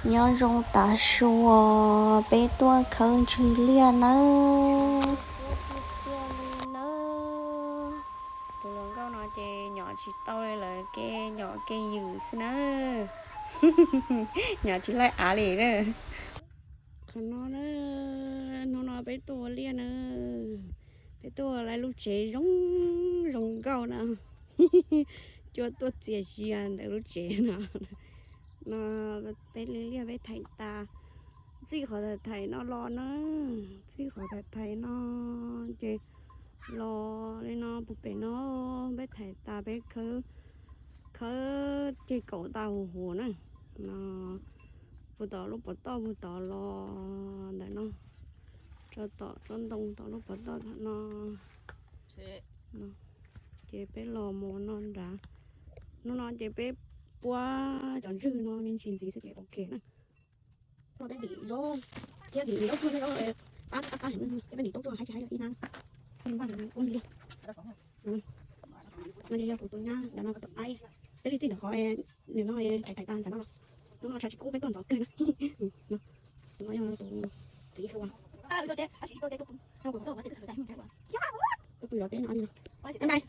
Nyob zoo tav su, peb tuaj khawb ntswg liaj nawb. Tus hluas nkauj no ces nyom tsis tau li lawm, kev nyom kev ywm xwb na. Nyom tsis laij av li na. Qhov no na, hnub no peb tuaj ua liaj na. Peb tuaj ua lub tsev zoo zoo nkauj na. Cua tuaj txias sia ntawm lub tsev no. No peb li liaj peb thaiv tas, txij qhov thaiv thaiv no los na, txij qhov thaiv thaiv no ces los li no puag pem no, peb thaiv tas peb khawb, khawb ceg kaum tas huv huv na. No puag tom lub pov toj puag tod los ntawm no, tso tom tsob ntoo tom lub pov toj no. Ces peb los mus no nrad. Hnub no ces peb puab cov ntswg no me ntsis ntxiv xwb ces ok na. Peb ntim zaub thiab ntim zaub tuaj, zaub qab qab qab, peb ntim zaub tuaj haib tsis haib ib hnab. Ua li no yog kuv tus nyab ntawm no kuv tus aib, peb li txij ntawm qhov nws no thaiv thaiv tas ntawm no los. Hnub no tshav tsis kub peb tuaj ntxov kawg na. Tus no yog tus txiv hluas. Tus pw zov teb no li no. Bye bye.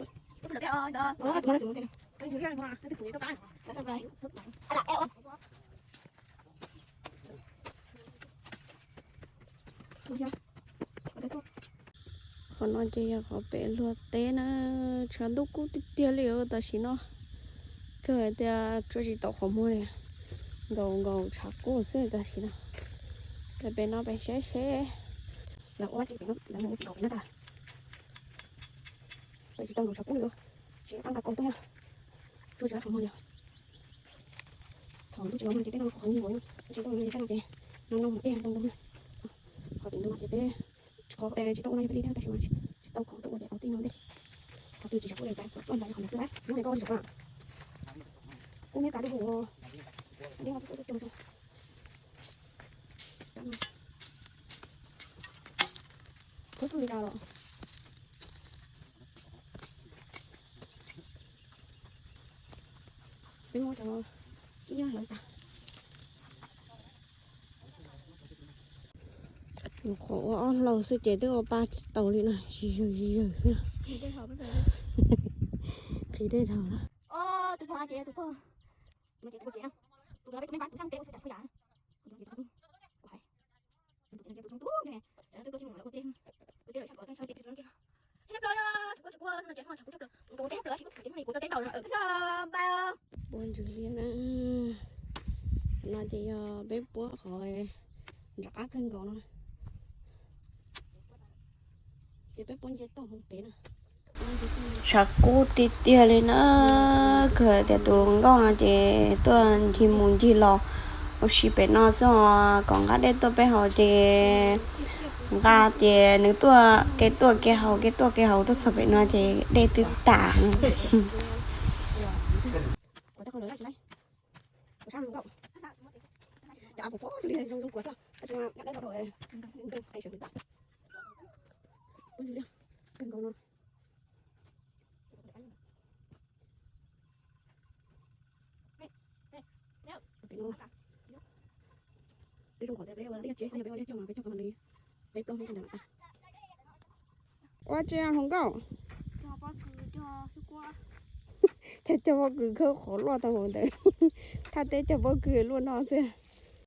Qhov no ces yog qhov pem luag teb na, tshav ntuj kub tiag tiag li tam sim no. Kawg hais tias tsuas tsis tau qhov muag li, nkaus nkaus tshav kub xwb tam sim no. Pem pem no pem seb seb lawv ua tsis pem no, lawv mus ua tsis nkaus pem no tas. Pem tsis tau nkaus tshav kub li, tsis tau nqa kaus tuaj, tsuas tsis qhov muag li. Thaum ntuj tsis los no ces peb tuaj qhov nkaus, tsis tuaj no ces no no dej ntoo ntoo. Qhov tim ntoo no ces peb, qhov tsis tau ua no yog peb li thiab tab sis mas tsis tau qhov tuaj ua ces au tij no dej. Qhov twg tsis tshav kub li peb tuaj nqa qhov ntawd xwb lawm, nyob li koj tsis tau. Kub neb kav rau hauv, dej no kuj tuaj cog rau. Thub tug li cas los peb muab cov ib nyuag hlawv tas. Nyuam qhuav ua ob hlau xwb ces twb ua pa tsis tau li na, zis zawg zis zawg xwb. Qhis dej dhau na. Pua ntswg liaj na. No ces yog peb puab qhov nram qab kawg nkaus no. Ces peb puab nce toj hauv pem na. Tshav kub tiag tiag li na. Kawg tias tus hluas nkauj no ces tuaj ncig mus ncig los ua si pem no xwb os, kom nqa dej tuaj peb haus ces nqa ces nws tuaj kev tuaj kev haus kev tuaj kev haus tuaj txog pem no ces dej twb tas. Ua tsi hluas nkauj? Cog pob kws khawb qhov luaj tau hauv ntawd. Thaj teb cog pob kws luaj no xwb.